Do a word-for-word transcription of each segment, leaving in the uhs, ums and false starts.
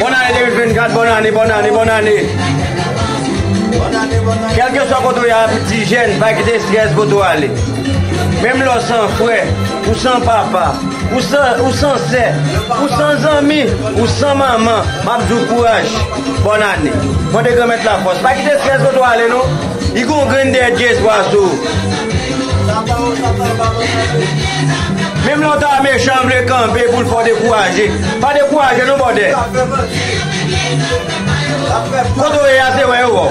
Bòn ane de mil vennkat, bòn ane, bòn ane, bòn ane. Kèlkeswa kote w ye a, piti jèn, pa kite estrès pote w ale. Menm lè w san frè, ou san papa, ou san, ou san sè, ou san zanmi, ou san manman, m ap di w kouraj. Bòn ane. Mande Granmèt lafòs. Pa kite estrès pote w ale non. Li gon grenn dèyè dyespwa sou ou. Menm lè w ta mechan, vle kanpe pou l fè w dekouraje. Pa dekouraje non, bòdè. Kote w ye a, se wè yo wè w.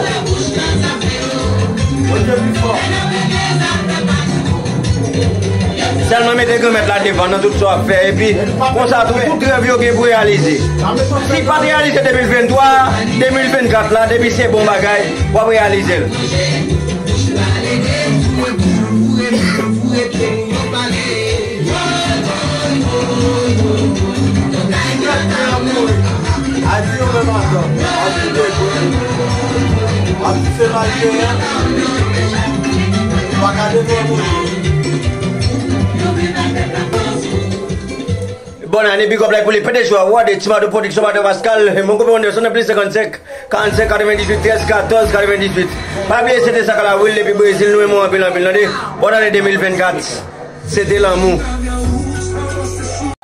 Sèlman mete Granmèt la devan nan tout sa w ap fè, epi konsa tou, tout rèv yo gen pou reyalize. Si l pa t reyalize de mil venntwa, de mil vennkat la, depi se bon bagay, w ap reyalize l. Bòn ane, big up like pou li, P D G a, Wade, Timado Production, Madan Pascal, mon konpè Anderson, plis senkannsenk, karannsenk, katrevendizuit, trèz, katòz, katrevendizuit. Pa bliye, se te Sakala Will depi Brezil, nou renmen w anpil, anpil, tande. Bòn ane de mil vennkat. Se te lanmou.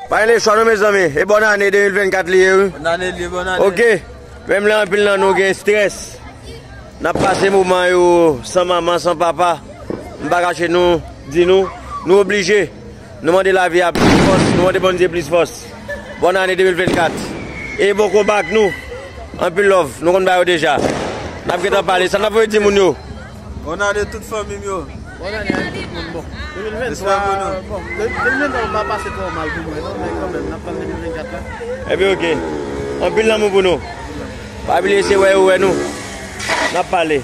Pa gen lechwa non, mezanmi. E bòn ane de mil vennkat li ye, wi. Bòn ane li ye, bòn ane. Ok. Menm lè anpil nan nou gen estrès, n ap pase moman yo san manman, san papa. M pa kache nou, di nou, nou oblije. Nou mande lavi a plis fòs, nou mande Bondye plis fòs. Bòn ane de mil vennkat. E bon konba ak nou. Anpil love, nou konn ba yo deja. N ap gentan pale. Sa n ap voye di moun yo? Bòn ane tout fanmi m yo. Bòn ane ak tout moun. Bon, de mil venntwa, bon, de mil venntwa pa pase twò mal pou mwen non, men kanmenm, n ap tann de mil vennkat la. Epi ok. Anpil lanmou pou nou. Pa bliye se wè yo wè nou. N ap pale.